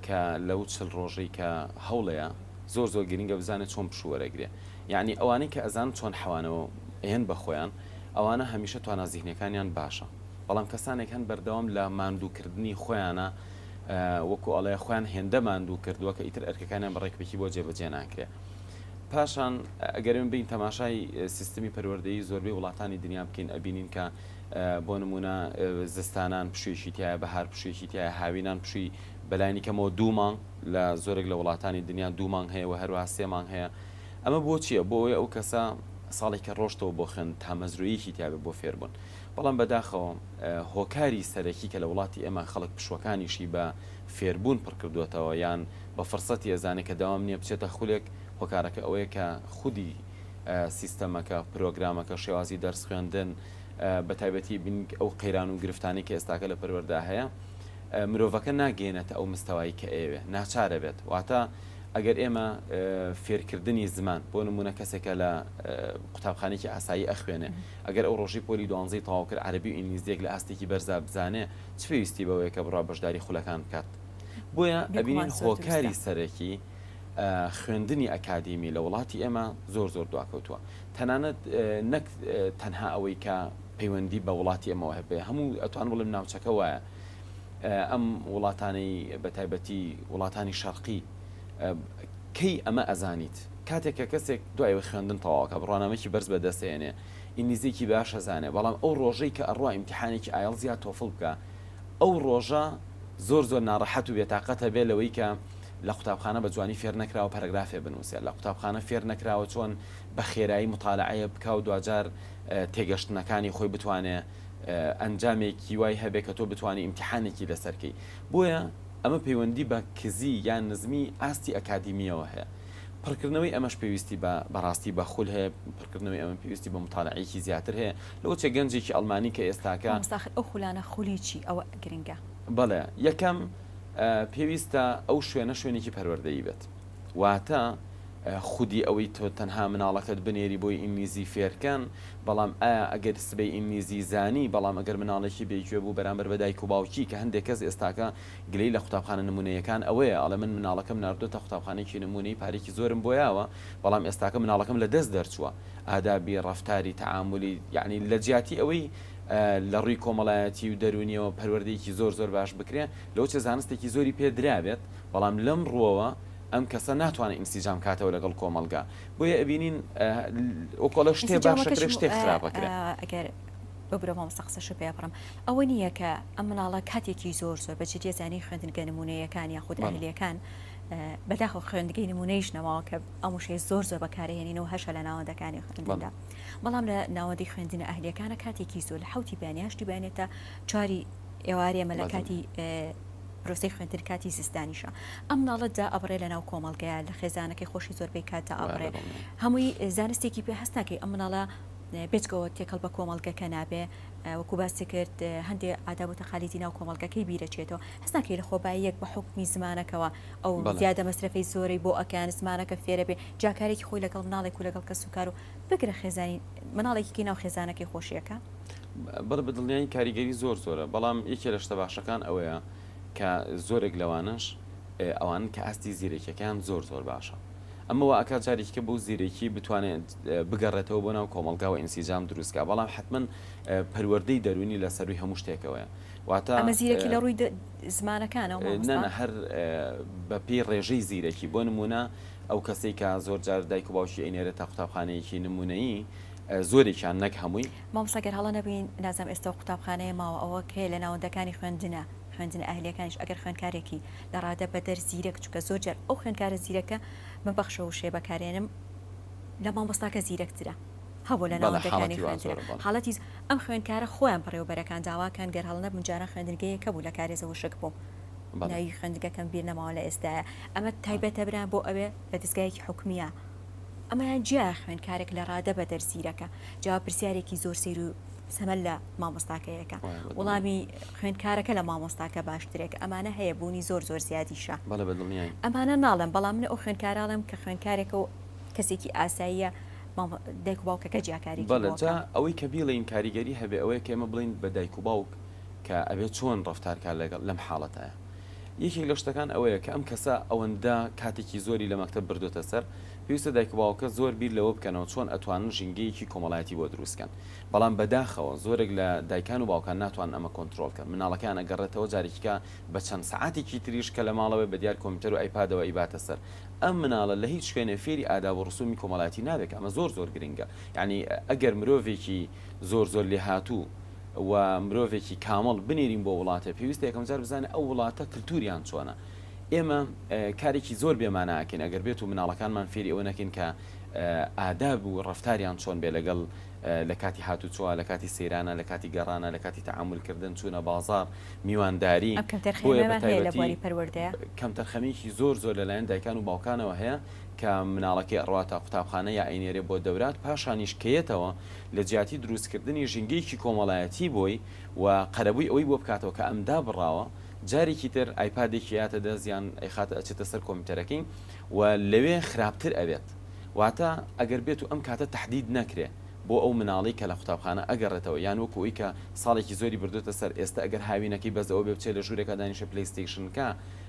کە لەو 40 ڕۆژەی کە هەوڵەیە زۆر زۆر گرنگە بزانێت چۆن پشوو وەرەگرێ یەعنی ئەوانەی کە ئەزانن چۆن حەوانەوە ئەیەن بە خۆیان ئەوانە هەمیشە توانا زیهنیەکانیان باشە بەڵام کەسانێک هەن بەردەوام لە ماندوو کردنی خۆیانە وەکو ئەڵێ خۆیان هێندە ماندوو کردووە کە ئیتر ئەرکەکانیان بە ڕێکپێکی بۆ جێبەجێ ناکرێ پاشان ئەگەر ئێمە بین تەماشای سیستمی پەروەردەیی زۆربەی وڵاتانی دنیا بکەین ئەبینین کە بۆ نمونە زستانان پشوویەکی تایە بەهار پشوویەکی تایە هاوینان پشووی بەلایەنی کەمەوە دوو مانگ لە زۆرێک لە وڵاتانی دنیا دوو مانگ هەیە و هەروەها سێ مانگ هەیە. ئەمە بۆ چییە؟ بۆ ئەوەی ئەو کەسە ساڵێک کە ڕۆشتەوە بۆ خوێند تامەزرۆیەکی تیابێ بۆ فێربوون. بەڵام بەداخەوە هۆکاری سەرەکی کە لە وڵاتی ئێمە خەڵک پشووەکانیشی بە فێربوون پڕکردووەتەوە یان بە فرسەتی ئەزانێ کە دەوام نییە بچێتە خولێک، هۆکارەکە ئەوەیە کە خودی سیستەمەکە، پرۆگرامەکە، شێوازی دەرس خوێندن، بە تایبەتی ئەو قەیران و گرفتانەی کە ئێستاکە لە پەروەردە هەیە، مرۆڤەکە ناگەیەنێتە ئەو مستەوای کە ئەیەوێ، ناچارە بێت. واتە ئەگەر ئێمە فێرکردنی زمان، بۆ نموونە کەسێکە لە قوتابخانەیەکی ئاسایی ئەخوێنێ، ئەگەر ئەو ڕۆژەی پۆلی دوانزەی تەواو کرد عەرەبی و ئینگلیزییەک لە ئاستێکی بەرزا بزانێ، چ پێویستی بەوەیە کە بڕوا بەشداری خولەکان بکات؟ بۆیە ئەبینین هۆکاری سەرەکی خوێندنی ئەکادیمی لە وڵاتی ئێمە زۆر زۆر دواکەوتووە. تەنانەت نەک تەنها ئەوەی کە پەیوەندی بە وڵاتی ئێمەوە هەبێ، هەموو ئەتوانم بڵێم ناوچەکە وایە. ئەم وڵاتانەی بە تایبەتی وڵاتانی شەرقی کەی ئەمە ئەزانیت؟ کاتێک کە کەسێک دوای ئەوەی خوێندن تەواوکا بڕوانامەیەکی بەرز بەدەست ئەیەنێ ئینگلیزیەکی باش ئەزانێ بەڵام ئەو ڕۆژەی کە ئەڕوا ئیمتیحانێکی ئایڵز یا تۆفڵ بکا ئەو ڕۆژە زۆر زۆر ناڕەحەت و بێتاقەتە بێ لەوەی کە لە قوتابخانە بە جوانی فێر نەکراوە پەرەگرافێ بنووسێ لە قوتابخانە فێر نەکراوە چۆن بە خێرایی متالعەیە بکا و دواجار تێگەشتنەکانی خۆی بتوانێ ئەنجامێکی وای هەبێ کە تۆ بتوانی ئیمتیحانێکی لەسەر کەی بۆیە ئەمە پەیوەندی بە کزی یان نزمی ئاستی ئەکادیمیەوە هەیە پڕکردنەوەی ئەمەش پێویستی بە بەڕاستی بە خول هەیە پڕکردنەوەی ئەمە پێویستی بە متالعەیەکی زیاتر هەیە لەوە چێ گەنجێکی ئەڵمانی کە ئێستاکە مامۆستا ئاخر ئەو خولانە خولی چی ئەوە گرنگە. بەڵێ یەکەم پێویستە ئەو شوێنە شوێنێکی پەروەردەیی بێت واتە خودی ئەوەی تۆ تەنها مناڵەکەت بنێری بۆی ئینگلیزی فێرکەن بەڵام ئایا ئەگەر سبەی ئینگلیزی زانی بەڵام ئەگەر مناڵێکی بێ گوێ بوو بەرامبەر بە دایک و باوکی کە هەندێک کەس ئێستاکە گلەی لە قوتابخانە نمونەیەکان ئەوەیە ئەڵێ من مناڵەکەم ناردۆتە قوتابخانەیەکی نمونەی پارێکی زۆرم بۆ یاوە بەڵام ئێستاکە مناڵەکەم لە دەست دەرچووە ئادابی ڕەفتاری تەعامولی یەعنی لە جیاتی ئەوەی لە ڕووی کۆمەڵایەتی و دەروونیەوە پەروەردەیەکی زۆر زۆر باش بکرێ لەوچە زانستێکی زۆری پێ درابێت بەڵام لەم ڕووەوە ئەم کەسە ناتوانێت ئینسیجام کاتەوە لەگەڵ کۆمەڵگا بۆیە ئەبینین وەکۆڵە شتێ باشەکرێ شتێک خراپەکرێ. ئەگەر ببرە مامۆستا قسەشت پێ بڕم ئەوە نییە کە ئەم مناڵە کاتێکی زۆر زۆر بە جدیە زانی خوێندنگە نمونەیەکان یاخود ئەهلیەکان بەداخەوە خوێندگەی نمونەیش نەماوە کە ئەم وشەیە زۆر زۆر بەکارهێنین و هەشە لە ناوەندەکانی خوێندندا بەڵام لە ناوەندی خوێندنە ئەهلیەکانە کاتێکی زۆر لە حوتی بەیانی هەشتی بەیانی تا چواری ئێوارێ مە لە کاتی پرۆسەی خوێندن کاتی زستانیشە ئەم مناڵە دا ئەبڕێ لە ناو کۆمەڵگەیە لە خێزانەکەی خۆشی زۆربەی کات دا ئەبڕێ هەمووی زانستێکی پێ هەست ناکەی ئەم مناڵە بێجگەوە تێکەڵ بە کۆمەڵگەکە نابێ وەکو باسی کرد هەندێ ئاداب و تەقالیدی ناو کۆمەڵگەکەی بیرەچێتەوە هەست ناکەی لە خۆباییەک بە حوکمی زمانەکەوە ئەو زیادە مەسرەفەی زۆرەی بۆ ئەکەن زمانەکە فێرە بێ جیاکارێکی خۆی لەگەڵ مناڵێک و لەگەڵ کەسوکار و بگرە خێزانی مناڵێکی کەی ناو خێزانەکەی خۆشیەکە. بەڵێ بە دڵنیایی کاریگەری زۆر زۆرە بەڵام یەکێ لە شتە باشەکان ئەوەیە کە زۆرێک لەوانەش ئەوانن کە ئاستی زیرەکیەکەیان زۆر زۆر باشە ئەمە وا ئەکات جارێکی کە بەو زیرەکی بتوانێت بگەڕێتەوە بۆ ناو کۆمەڵگا و ئینسیجام دروست کا بەڵام حتمما پەروەردەی دەروونی لە سەرووی هەموو شتێکەوەیە واتە ئەمە زیرەکی لە ڕووی زمانەکانەوە مامۆستا؟ نا نا هەر بە پێی ڕێژەی زیرەکی بۆ نموونە ئەو کەسەی کە زۆر جار دایک و باوکی ئەینێرێتە قوتابخانەیەکی نموونەیی زۆرێکیان نەک هەمووی. مامۆستا گەر هەڵە نەبین نازانم ئێستا ئەو قوتابخانەیە ماوە ئەوە کەیە لە ناوەندەکانی خوێندنە خوێندنە ئەهلیەکانیش ئەگەر خوێندکارێکی لە ڕادە بەدەر زیرەک چونکە زۆر جار ئەو خوێندکارە زیرەکە بمبەخشە وشەیە بەکارێنم لە مامۆستاکە زیرەکترە هەبوو لە بەڵێ ناوەندەکانی حاڵەتی وا خوێندنە زۆرە بەڵێ. حاڵەتی ئەم خوێندکارە خۆیان بەڕێوەبەرەکان داواکەن گەر هەڵە نەبم جاران خوێندنگەیەک هەبوو لە کارێزە وشک بوو بەڵێ. ناوی خوێندنگەکەم بیر نەماوە لە ئێستایا ئەمە تایبەتە برا بۆ ئەوێ لە دەزگایەکی حکومیە ئەمەیان جیایە خوێندکارێک لە ڕادە بەدەر زیرەکە جا پرسیارێکی زۆر سەیر و سەمەر لە مامۆستاکەیەکە وڵامی خوێندکارەکە لە مامۆستاکە باشترێک ئەمانە هەیە بوونی زۆر زۆر زیادیشە بەڵێ بە دڵنیایی ئەمانە ناڵێم بەڵام من ئەو خوێندکاراڵێم کە خوێندکارێکە و کەسێکی ئاساییە دایک و باوکەکە جیاکاری بەڵێ جا ئەوەی کە بیڵێین کاریگەری هەبێ ئەوەیە کە ئێمە بڵێین بە دایک و باوک کە ئەبێ چۆن ڕەفتار کا لەگەڵ لەم حاڵەتایە یەکێک لە شتەکان ئەوەیە کە ئەم کەسە ئەوەندە کاتێکی زۆری لە مەکتەب بردۆتە سەر، پێویستە دایک و باوکە زۆر بیر لەوە بکەنەوە چۆن ئەتوانن ژینگەیەکی کۆمەڵایەتی بۆ دروست کەن. بەڵام بەداخەوە زۆرێک لە دایکان و باوکان ناتوانن ئەمە کۆنترۆڵ کەن. مناڵەکەیان ئەگەڕێتەوە جارێکیکە بە چەند سەعاتێکی تریش کە لە ماڵەوەیە بە دیار کۆمپیوتەر و ئایپادەوە ئەیباتە سەر. ئەم مناڵە لە هیچ شوێنێ فێری ئاداب و ڕسومی کۆمەڵایەتی نابێ کە ئەمە زۆر زۆر گرنگە. یانی ئەگەر مرۆڤێکی زۆر زۆر لێهاتوو و مرۆڤێکی کامڵ بنێرین بۆ وڵاتێ پێویستە یەکەم جار بزانێ ئەو وڵاتە کلتوریان چۆنە. ئێمە کارێکی زۆر بێ مانا ئەکەین ئەگەر بێت و مناڵەکانمان فێری ئەوە نەکەین کە. ئاداب و ڕەفتاریان چۆن بێ لەگەڵ لە کاتی هاتوچۆا، لە کاتی سەیرانە، لە کاتی گەڕانە، لە کاتی تەعامول کردن، چوونە بازاڕ، میوانداری، ئەم بۆیە کەمتەرخەمیەمان هەیە لە بەتایبەتی بواری پەروەردەیا؟ کەمتەرخەمیەکی زۆر زۆر لەلایەن دایکان و باوکانەوە هەیە کە مناڵەکەی ئەڕواتە قوتابخانە یا ئەینێرێ بۆ دەورات پاشانیش کەیەتەوە لە جیاتی دروستکردنی ژینگەیەکی کۆمەڵایەتی بۆی و قەرەبووی ئەوەی بۆ بکاتەوە کە ئەم دابڕاوە جارێکی تر ئایپادێکی ئەیاتە دەست یان ئەیخاتە ئەچێتە سەر کۆمپیوتەرەکەی و لەوێ خراپتر ئەبێت واتە ئەگەر بێت و ئەم کاتە تەحدید نەکرێ بۆ ئەو مناڵەی کە لە قوتابخانە ئەگەڕێتەوە یان وەکو ئەوی کە ساڵێکی زۆری بردۆتە سەر ئێستە ئەگەر هاوینەکەی بەس ئەوە بێ بچێ لە ژوورێکا دانیشێ پلەیستەیشن کا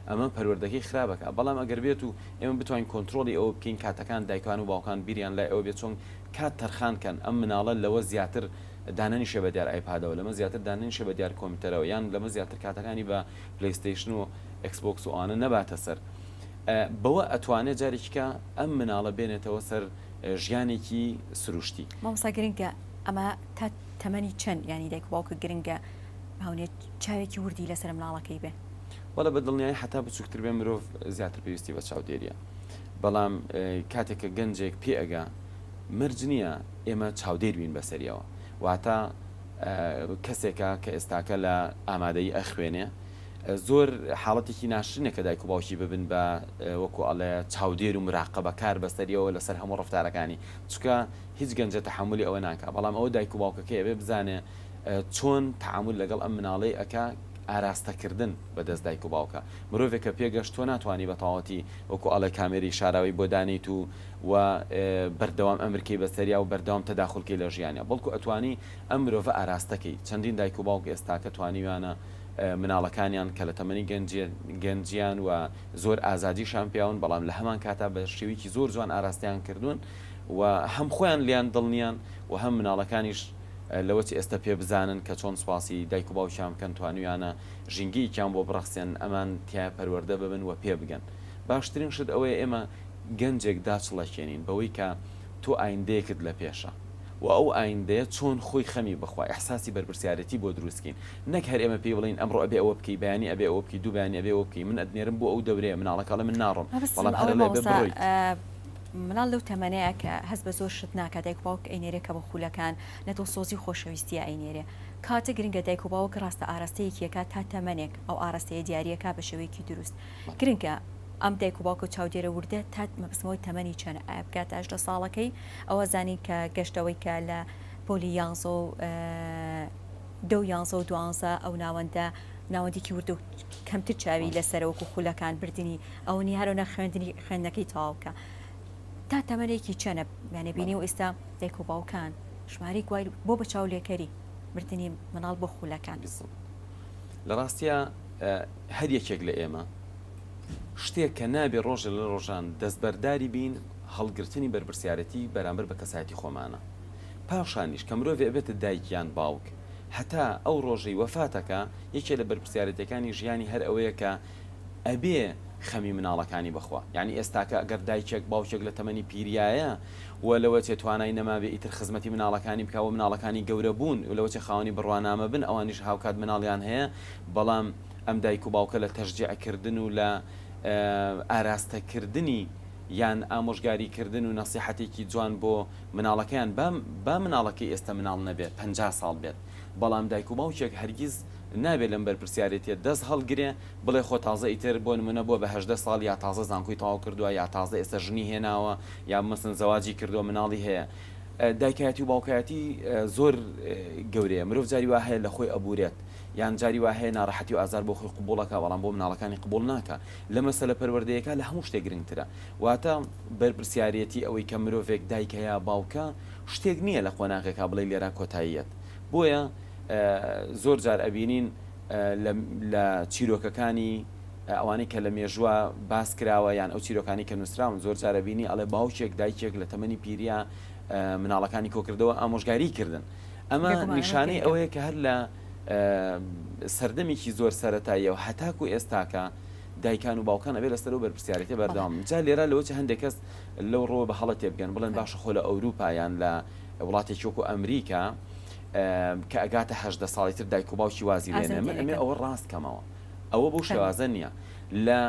ئەمە پەروەردەکەی خراپ ئەکا بەڵام ئەگەر بێت و ئێمە بتوانین کۆنترۆڵی ئەوە بکەین کاتەکان دایکان و باوکان بیریان لای ئەوە بێ چۆن کات تەرخان کەن ئەم مناڵە لەوە زیاتر دانەنیشێ بە دیار ئایپادەوە لەمە زیاتر دانەنیشێ بە دیار کۆمپیوتەرەوە یان لەمە زیاتر کاتەکانی بە پلەیستەیشن و ئێکسبۆکس و ئەوانە نەباتە سەر بەوە ئەتوانێ جارێکیکە ئەم مناڵە بێنێتەوە سەر ژیانێکی سروشتی. مامۆستا گرنگە ئەمە تا تەمەنی چەند یانی دایک و باوکە گرنگە هاونێ چاوێکی وردی لەسەر مناڵەکەی بێ؟ بەڵێ بە دڵنیایی حەتا بچوکتر بێ مرۆڤ زیاتر پێویستی بە چاودێریە بەڵام کاتێک کە گەنجێک پێ ئەگا مەرج نییە ئێمە چاودێر بین بەسەریەوە واتە کەسێکە کە ئێستاکە لە ئامادەیی ئەخوێنێ زۆر حاڵەتێکی ناشرینە کە دایک و باوکی ببن بە وەکو ئەڵێ چاودێر و مراقەبەکار بەسەریەوە لەسەر هەموو ڕەفتارەکانی چونکە هیچ گەنجە تەحەمولی ئەوە ناکا بەڵام ئەوە دایک و باوکەکەی ئەبێ بزانێ چۆن تەعامول لەگەڵ ئەم مناڵەی ئەکا ئاراستەکردن بەدەست دایک و باوکە مرۆڤێک کە پێگەشت تۆ ناتوانی بەتەواوەتی وەکو ئەڵێ کامێری شاراوەی بۆ دانێیت و و بەردەوام ئەمرکەی بەسەریا و بەردەوام تەداخولکەی لە ژیانیا بەڵکو ئەتوانی ئەم مرۆڤە ئاراستەکەی چەندین دایک و باوک ئێستاکە توانیویانە مناڵەکانیان کە لە تەمەنی گەنجیان و زۆر ئازادیشان پیاون بەڵام لە هەمان کاتا بە شێوەیەکی زۆر جوان ئاراستەیان کردوون و هەم خۆیان لێیان دڵنیان و هەم مناڵەکانیش لەوە چ ئێستا پێ بزانن کە چۆن سوپاسی دایک و باوکیان بکەن توانیویانە ژینگەیەکیان بۆ بڕەخسێنن ئەمان تیایا پەروەردە ببن و پێ بگەن باشترین شت ئەوەیە ئێمە گەنجێک داچڵەکێنین بەوەی کە تۆ ئایندەیەکت لە پێشە و ئەو ئایندەیە چۆن خۆی خەمی بخوا ئیحساسی بەرپرسیارێتی بۆ دروست کەین نەک هەر ئێمە پێی بڵێین ئەمڕۆ ئەبێ ئەوە بکەی بەیانی ئەبێ ئەوە بکەی دوو بەیانی ئەبێ ئەوە بکەی من ئەتنێرم بۆ ئەو دەورەیە مناڵەکە ئەڵێ من ناڕۆم مەبەستم بەڵام هەر ئەوەیە ئەڵێ ئەبێ مامۆستا بڕۆیت. مناڵ لەو تەمەنەیە کە هەست بە زۆر شت ناکات دایک و باوک ئەینێرێ کە بۆ خولەکان لە دڵسۆزی و خۆشەویستیە ئەینێرێ کاتە گرنگە دایک و باوک ڕاستە ئاراستەیەکی ئەکات تا تەمەنێک ئەو ئاراستەیە دیاریەکا بە شێوەیەکی دروست گرنگە ئەم دایک و باوکە چاودێرە وردە تا مەبەستمەوەی تەمەنی چەنە ئایا بگاتە 18 ساڵەکەی ئەوە زانین کە گەشتەوەی کە لە پۆلی یانزە و دە و یانزە و دوانزە ئەو ناوەندە ناوەندێکی ورد و کەمتر چاوی لەسەرە وەکو خولەکان بردننی ئەوە نیە هەرۆنە خوێندنی خوێندنەکەی تەواو بکە تا تەمەنێکی چەنە یانە بینی و ئێستا دایک و باوکان ژمارەی گوای بۆ بە چاو لێکەری بردنی مناڵ بۆ خولەکان. لە ڕاستیا هەر یەکێک لە ئێمە شتێک کە نابێ ڕۆژێ لە ڕۆژان دەستبەرداری بین هەڵگرتنی بەرپرسیارێتی بەرامبەر بە کەسایەتی خۆمانە پاشانیش کە مرۆڤێ ئەبێتە دایک یان باوک هەتا ئەو ڕۆژەی وەفاتەکا یەکێ لە بەرپرسیارێتیەکانی ژیانی هەر ئەوەیە کە ئەبێ خەمی مناڵەکانی بخوا یانی ئێستاکە ئەگەر دایکێک باوکێک لە تەمەنی پیریایە و لەوەچێ توانای نەمابێ ئیتر خزمەتی مناڵەکانی بکا و مناڵەکانی گەورە بوون و لەوەچێ خاوەنی بڕوانامە بن ئەوانیش هاوکات مناڵیان هەیە بەڵام ئەم دایک و باوکە لە تەشجیع کردن و لە ئاراستە کردنی یان ئامۆژگاری کردن و نەسیحەتێکی جوان بۆ مناڵەکەیان با با مناڵەکەی ئێستا مناڵ نەبێ 50 ساڵ بێت بەڵام دایک و باوکێک هەرگیز نابێ لەم بەرپرسیارێتیە دەست هەڵگرێ بڵێ خۆ تازە ئیتر بۆ نمونە بووە بە 18 ساڵ یا تازە زانکۆی تەواو کردووە یا تازە ئێستا ژنی هێناوە یا مەسەن زەواجی کردووە مناڵی هەیە دایکایەتی و باوکایەتی زۆر گەورەیە مرۆڤ جاری وا هەیە لە خۆی ئەبورێت یان جاری وا هەیە ناڕەحەتی و ئازار بۆ خۆی قبوڵ ئەکا بەڵام بۆ مناڵەکانی قبوڵ ناکا لە مەسەلە پەروەردەیەکا لە هەموو شتێک گرنگترە واتە بەرپرسیارێتی ئەوەی کە مرۆڤێک دایکە یا باوکە شتێک نییە لە قۆناغێکا بڵێی لێرا کۆتاییەت بۆیە زۆر جار ئەبینین لە چیرۆکەکانی ئەوانەی کە لە مێژووە باس کراوە یان ئەو چیرۆکانی کە نووسراون زۆر جار ئەبینی ئەڵێ باوکێک دایکێک لە تەمەنی پیریا مناڵەکانی کۆکردەوە ئامۆژگاری کردن ئەمە نیشانەی ئەوەیە کە هەر لە سەردەمێکی زۆر سەرەتاییەوە هەتاکو ئێستاکە دایکان و باوکان ئەبێ لەسەر ئەو بەرپرسیارێتیە بەردەوام بن. جا لێرە لەوە چ هەندێک کەس لەو ڕووە بە هەڵە تێبگەن بڵێن باشە خۆ لە ئەوروپا یان لە وڵاتێکی وەکو ئەمریکا کە ئەگاتە 18 ساڵی تر دایک و باوکی وازی لێنێ من ئەمێ ئەوە ڕاست کەمەوە ئەوە بەو شێوازە نییە. لە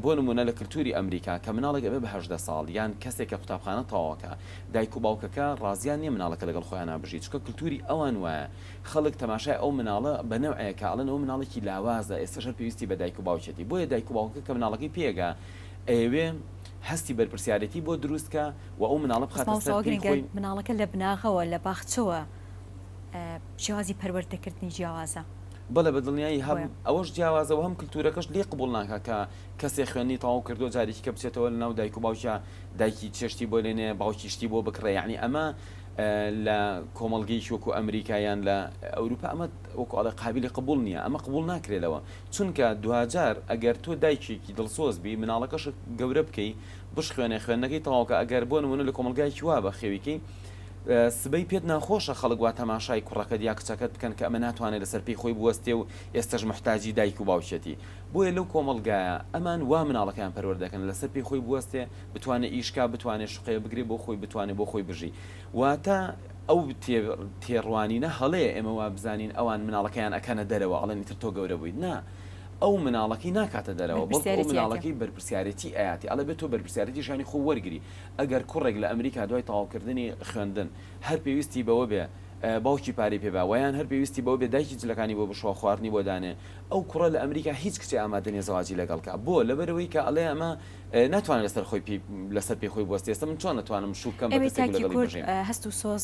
بۆ نموونە لە کلتوری ئەمریکا کە مناڵێک ئەبێ بە 18 ساڵ یان کەسێک کە قوتابخانە تەواوەکا دایک و باوکەکە ڕازیان نیە مناڵەکە لەگەڵ خۆیانا بژی چونکە کلتوری ئەوان وایە خەڵک تەماشای ئەو مناڵە بە نەوعێکە ئەڵێن ئەوە مناڵێکی لاوازە ئێستەش هەر پێویستی بە دایک و باوکیەتی بۆیە دایک و باوکەکە کە مناڵەکەی پێگا ئەیەوێ هەستی بەرپرسیارێتی بۆ دروست کا و ئەو مناڵە بەس بخاتە مامۆستا سەر ئەوە پێی گرنگە خۆی. مناڵەکە لە بناغەوە لە باخچەوە شێوازی پەروەردەکردنی جیاوازە. بەڵێ بە دڵنیایی هەم بۆیە. ئەوەش جیاوازە و هەم کلتورەکەش لێی قبوڵ ناکا کە کەسێ خوێندنی تەواو کردووە جارێکی کە بچێتەوە لەناو دایک و باوکیا دایکی چێشتی بۆ لێنێ باوکی شتی بۆ بکڕێ یەعنی ئەمە لە کۆمەڵگەیەکی وەکو ئەمریکا یان لە ئەوروپا ئەمە وەکو ئەڵێ قابیلی قبوڵ نییە ئەمە قبوڵ ناکرێ لەوە چونکە دواجار ئەگەر تۆ دایکێکی دڵسۆز بی مناڵەکەشت گەورە بکەی بشخوێنێ خوێندنەکەی تەواو کە ئەگەر بۆ نمونە لە کۆمەڵگایەکی وا بەخێوی کەی سبەی پێت ناخۆشە خەڵک وا تەماشای کوڕەکەت یا کچەکەت بکەن کە ئەمە ناتوانێت لەسەر پێی خۆی بوەستێ و ئێستەش موحتاجی دایک و باوکیەتی بۆیە لەو کۆمەڵگایە ئەمان وا مناڵەکەیان پەروەردە دەکەن لەسەر پێی خۆی بوەستێ بتوانێ ئیش کا بتوانێ شوقەیە بگرێ بۆ خۆی بتوانێ بۆ خۆی بژی واتە ئەو تێڕوانینە هەڵەیە ئێمە وا بزانین ئەوان مناڵەکەیان ئەکەنە دەرەوە ئەڵێن ئیتر تۆ گەورە بوویت نا ئەو مناڵەکەی ناکاتە دەرەوە بەڵکو ئەو بەرپرسیارێتی ئەکا. مناڵەکەی بەرپرسیارێتی ئەیاتێ ئەڵێ بێ تۆ بەرپرسیارێتی ژیانی خۆو وەرگری ئەگەر کوڕێک لە ئەمریکا دوای تەواوکردنی خوێندن هەر پێویستی بەوە بێ باوکی پارەی پێ با وە یان هەر پێویستی بەوە بێ دایکی جلەکانی بۆ بشوا خواردنی بۆ دانێ ئەو کوڕە لە ئەمریکا هیچ کچێ ئامادە نیە زەواجی لەگەڵ کا بۆ لەبەرئەوەی کە ئەڵێ ئەمە ناتوانێ لەسەر خۆی پێی لەسەر پێی خۆی بوەستێ ئێستا من چۆن ئەتوانم شوو بکەم بە ئێمەی کەسێک و تاکی لەگەڵی کورد بژیم. هەست و سۆز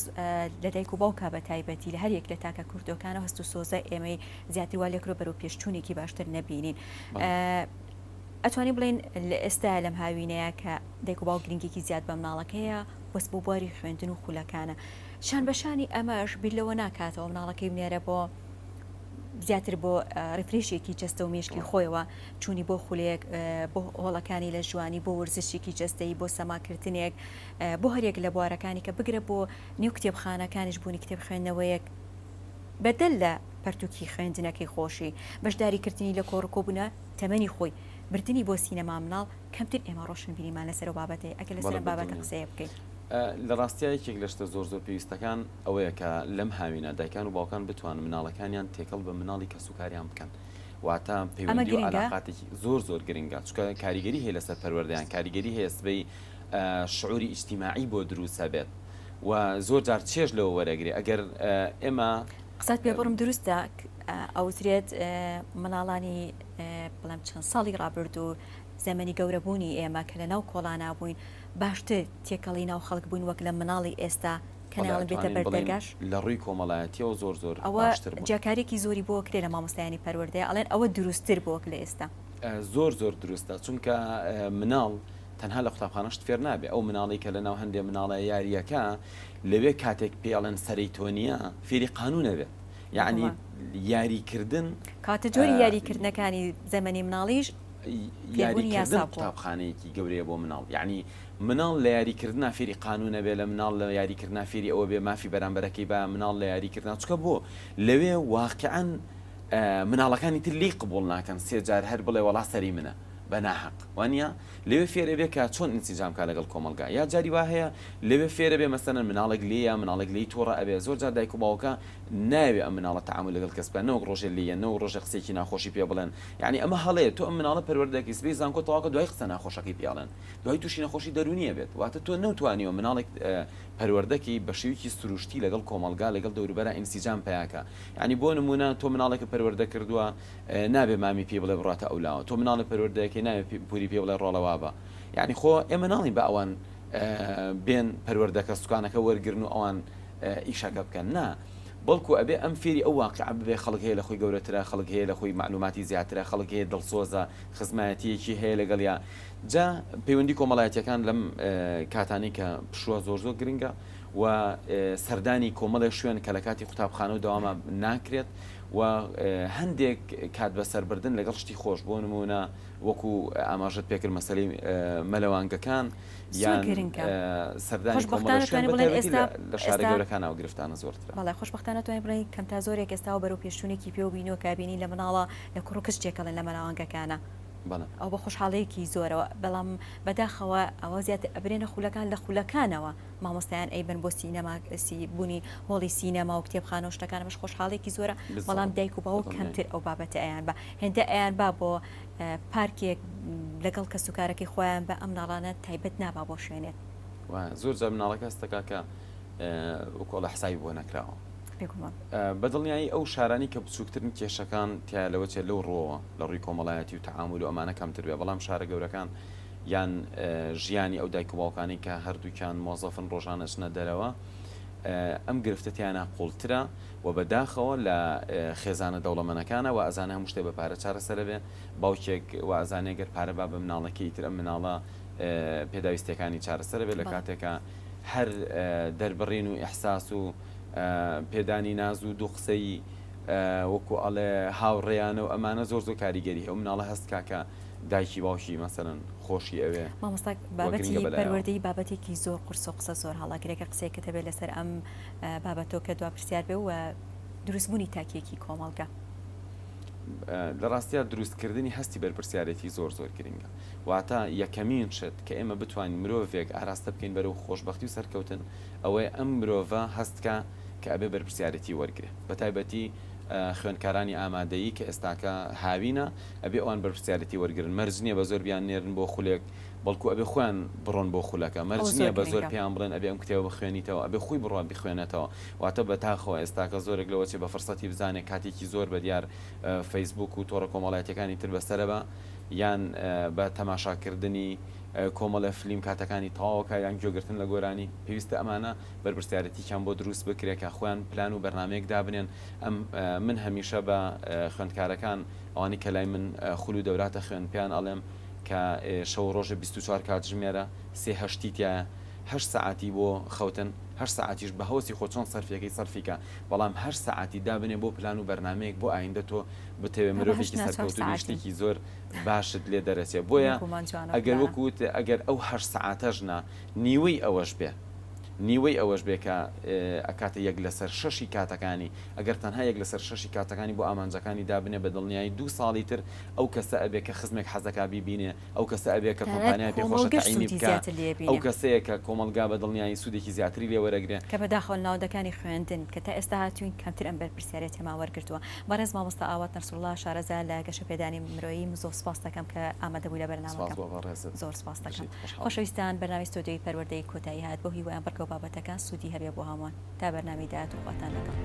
لە دایک و باوکا بە تایبەتی لە هەر یەک لە تاکە کوردۆکانە هەست و سۆزە ئێمەی زیاتر وا لێکرۆ بەرەو پێشچوونێکی باشتر نەبینین بەڵێ. ئەتوانین بڵێین لە ئێستایا لەم هاوینەیا کە دایک و باوک گرنگیەکی زیاد بە مناڵەکەیە بەس بۆ بواری خوێندن و خولەکانە شان بە شانی ئەمەش بیر لەوە ناکاتەوە مناڵەکەی بنێرە بۆ زیاتر بۆ refresh ێکی جەستە و مێشکی خۆیەوە چوونی بۆ خولێک بۆ هۆڵەکانی لە ژوانی بۆ وەرزشێکی جەستەیی بۆ سەماکردنێک بۆ هەرێک لە بوارەکانی کە بگرە بۆ نێو کتێبخانەکانیش بوونی کتێب خوێندنەوەیەک بەدەل لە پەرتوکی خوێندنەکەی خۆشی بەشداریکردنی لە کۆڕکۆبوونە تەمەنی خۆی بردنی بۆ سینەما مناڵ کەمتر ئێمە ڕۆشنبیریمان لەسەر ئەو بابەتەیە ئەگەر لەسەر بەڵێ ئەم بابەتە بەدڵنیام. قسەیە بکەین. لە ڕاستیا یەکێک لە شتە زۆر زۆر پێویستەکان ئەوەیە کە لەم هاوینە دایکان و باوکان بتوانن مناڵەکانیان تێکەڵ بە مناڵی کەسوکاریان بکەن واتە ئەمە پەیوەندی و گرنگە؟ عەلاقاتێکی زۆر زۆر گرنگە چونکە کاریگەری هەیە لەسەر پەروەردەیان کاریگەری هەیە سبەی شعوری ئیجتیماعی بۆ دروست ئەبێت و زۆر جار چێژ لەوە وەرەگرێ ئەگەر ئێمە قسەت پێ بڕم دروستە ئەوترێت مناڵانی بڵێم چەند ساڵی ڕابردوو زەمەنی گەورەبوونی ئێمە کە لە ناو کۆڵانا بووین باشتر تێکەڵی ناو خەڵک بووین وەک لە مناڵی ئێستا کە بەڵێ نایەڵن بێتە ئەتوانین بەر بڵێین دەرگاش. لە ڕووی کۆمەڵایەتیەوە زۆر زۆر ئەوە باشتر بوون. جیاکاریەکی زۆری بۆ کرێ لە مامۆستایانی پەروەردەیە ئەڵێن ئەوە دروستتر بووە وەک لە ئێستا. زۆر زۆر دروستە چونکە مناڵ تەنها لە قوتابخانە شت فێر نابێ ئەو مناڵەی کە لەناو هەندێ مناڵە یاریەکە لەوێ کاتێک پێی ئەڵێن سەرەی تۆ نییە فێری قانون ئەبێت یەعنی بێگومان. یاری کردن کاتە جۆری یاری کردنەکانی زەمەنی مناڵیش یاری فێربوونی کردن یاسا بووە. قوتابخانەیەکی گەورەیە بۆ مناڵ یەعنی مناڵ لە یاری کردنا فێری قانون ئەبێ لە مناڵ لە یاری کردنا فێری ئەوە بێ مافی بەرامبەرەکەی با مناڵ لە یاری کردنا چونکە بۆ لەوێ واقیعەن مناڵەکانی تر لێی قبوڵ ناکەن سێ جار هەر بڵێ وەڵا سەری منە بە ناهەق وانیە لەوێ فێرەبێ کە چۆن ئینسجام کا لەگەڵ کۆمەڵگا یا جاری وا هەیە لەوێ فێرەبێ مەسەلەن مناڵێک لێیە مناڵێک لێی توڕە ئەبێ زۆر جار دایک و باوکە نایەوێ ئەم مناڵە تەعامول لەگەڵ کەس بکا نەوەک ڕۆژێ لێیە نەوەک ڕۆژێ قسەیەکی ناخۆشی پێ بڵێن یانی ئەمە هەڵەیە تۆ ئەم مناڵە پەروەردە دەکەی سبەی زانکۆ تەواو کە دوای قسە ناخۆشەکەی پێ ئەڵێن دوای توشی نەخۆشی دەروونی ئەبێت واتە تۆ نەوتوانیوە مناڵێک پەروەردە کەی بە شێوەیەکی سروشتی لەگەڵ کۆمەڵگا لەگەڵ دەوروبەرا ئینسجام پەیا کا یانی بۆ نموونە تۆ مناڵێکت پەروەردە کردووە نابێ مامی پێی بڵێ بڕاتە ئەولاوە تۆ مناڵێ پەروەردە ئەکەی نابێ پوری پێ بڵێ ڕۆڵە وابە یانی خۆ ئێمە ناڵین بە ئەوان بێن پەروەردەکە سوکانەکە وەرگرن و ئەوان ئیشەکە بکەن نا بەڵکو ئەبێ ئەم فێری ئەو واقیعە ببێ خەڵک هەیە لە خۆی گەورەترە خەڵک هەیە لە خۆی مەعلوماتی زیاترە خەڵک هەیە دڵسۆزە خزمایەتیەکی هەیە لەگەڵیا جا پەیوەندی کۆمەڵایەتیەکان لەم کاتانەی کە پشووە زۆر زۆر گرنگە و سەردانی کۆمەڵێ شوێن کە لە کاتی قوتابخانە و دەوامە ناکرێت و هەندێک کات بەسەربردن لەگەڵ شتی خۆش بۆ نموونە وەکو ئاماژەت پێکرد مەسەلەی مەلەوانگەکان زۆر یان گرنگە سەردانی خۆشبەختانە کۆمەڵێ شوێن توانین بە بڵێین تایبەتی ئێستا لە لە شارە ئێستا گەورەکانەوە گرفتانە زۆرترە. بەڵێ خۆشبەختانە توانین بڵێین کەم تا زۆرێک ئێستاوە بەرەو پێشچوونێکی پێوە بینیوە کە بینین لە مناڵە لە کوڕ و کچ تێکەڵن لە مەلەوانگەکانە. بەڵێ. ئەوە بە خۆشحاڵیەکی زۆرەوە بەڵام بەداخەوە ئەوە زیاتر ئەبرێنە خولەکان لە خولەکانەوە مامۆستایان ئەیبەن بۆ سینەما سی بوونی هۆڵی سینەما و کتێبخانە و شتەکان ئەمەش خۆشحاڵیەکی زۆرە بەڵام بالضبط دایک و باوک بەدڵنیایی. کەمتر ئەو بابەتە ئەیان با هێندە ئەیان با بۆ پارکێک لەگەڵ کەسوکارەکەی خۆیان بە ئەم مناڵانە تایبەت نابا بۆ شوێنێک. وایە زۆر جار مناڵەکە هەست دەکات کە وەکو ئەڵێ حسابی بۆ نەکراوە. بێگومان. بە دڵنیایی ئەو شارانەی کە بچووکترن کێشەکان تیایا لەوە چێ لەو ڕووەوە لە ڕووی کۆمەڵایەتی و تەعامول و ئەمانە کەمتر بێ بەڵام شارە گەورەکان یان ژیانی ئەو دایک و باوکانەی کە هەردووکیان مۆزەفن ڕۆژانە ئەچنە دەرەوە ئەم گرفتە تیانا قوڵترە و بە داخەوە لە خێزانە دەوڵەمەنەکانە وا ئەزانێ هەموو شتێ بە پارە چارەسەرە بێ باوکێک وا ئەزانێ گەر پارە با بە مناڵەکەی ئیتر ئەم مناڵە پێداویستیەکانی چارەسەرە بێ لە کاتێکا هەر دەربڕین و ئیحساس و پێدانی ناز و دوو قسەی وەکو ئەڵێ هاوڕێیانە و ئەمانە زۆر زۆر کاریگەری ئەو مناڵە هەست کا کە دایکی باوکی مەسەلەن خۆشی ئەوێ مامۆستا و بابەتی گرنگە بەلایەوە. پەروەردەیی بابەتێکی زۆر قورس و قسە زۆر هەڵەگرێکە قسەیەکت هەبێ لەسەر ئەم بابەتەوە کە دوا پرسیار بێ و دروستبوونی تاکێکی کۆمەڵگە. لە ڕاستیا دروستکردنی هەستی بەرپرسیارێتی زۆر زۆر گرنگە واتە یەکەمین شت کە ئێمە بتوانین مرۆڤێک ئاراستە بکەین بەرەو خۆشبەختی و سەرکەوتن ئەوەیە ئەم مرۆڤە هەست کا کە ئەبێ بەرپرسیارێتی وەرگرێ بەتایبەتی خوێندکارانی ئامادەیی کە ئێستاکە هاوینە ئەبێ ئەوان بەرپرسیارێتی وەرگرن مەرج نیە بە زۆر بیان نێرن بۆ خولێک بەڵکو ئەبێ خۆیان بڕۆن بۆ خولەکە مەرج ئەوە نیە زۆر بە زۆر گرنگە. پێیان بڵێن ئەبێ ئەم کتێبە بخوێنیتەوە ئەبێ خۆی بڕوا بیخوێنێتەوە واتە بە داخەوە ئێستاکە زۆرێک لەوە چێ بە فرسەتی بزانێ کاتێکی زۆر بە دیار فەیسبوک و تۆڕە کۆمەڵایەتیەکانی تر بەسەرە بە یان بە تەماشاکردنی کۆمەڵێ فلیم کاتەکانی تەواوکا یان گوێگرتن لە گۆرانی پێویستە ئەمانە بەرپرسیارێتیکیان بۆ دروست بکرێ کە خۆیان پلان و بەرنامەیەک دابنێن ئەم من هەمیشە بە خوێندکارەکان ئەوانەی کە لای من خول و دەورات ئەخوێن پێیان ئەڵێم کە شەو و ڕۆژێ 24 کاتژمێرە سێ هەشتی تیایە هەشت سەعاتی بۆ خەوتن هەشت سەعاتیش بە هەوەسی خۆ چۆن سەرفیەکەی سەرفی کە بەڵام هەشت سەعاتی دابنێ بۆ پلان و بەرنامەیەک بۆ ئایندە تۆ بتەوێ با بە هەشت مرۆڤێکی نا چوار سەرکەوتوو بی سەعاتین. شتێکی زۆر باشت لێ دەرەچێ بۆیە بێگومان جوانە ئەو ئەگەر پلانە. وەکو وت ئەگەر ئەو هەشت سەعاتەش نا نیوەی ئەوەش بێ نیوەی ئەوەش بێ کە ئەکاتە یەک لەسەر شەشی کاتەکانی ئەگەر تەنها یەک لەسەر شەشی کاتەکانی بۆ ئامانجەکانی دابنێ بە دڵنیایی دوو ساڵی تر ئەو کەسە ئەبێ کە خزمێک حەزەکا بیبینێ ئەو کەسە ئەبێ کە تەنانەت کۆمپانیای پێ خۆشە کۆمەڵگەش تەعینی سوودی بکا زیاتر لێ ئەو ئەبینێ. کەسەیە کە کۆمەڵگا بە دڵنیایی سوودێکی زیاتری لێ وەرەگرێ. کە بەداخەوە لە ناوەندەکانی خوێندن کە تا ئێستا هاتووین کەمتر ئەم بەرپرسیارێتیەمان وەرگرتووە. بەڕێز مامۆستا ئاوات نەسروڵا شارەزا لە گەشەپێدانی مرۆیی من زۆر سوپاست دەکەم کە ئامادەبووی لە سپاس بەرنامەکەم. بۆ بەڕێزت. زۆر سوپاست دەکەم. بژیت خۆشحاڵ بووم. خۆشەویستان بەرنامەی ستۆدیۆی پەروەردەیی کۆتایی هات بەو هیوایەم بڕگە و بابەتەکان سوودی هەبێ بۆ هەمووان. تا بەرنامەی داهاتوو خواتان لەگەڵ.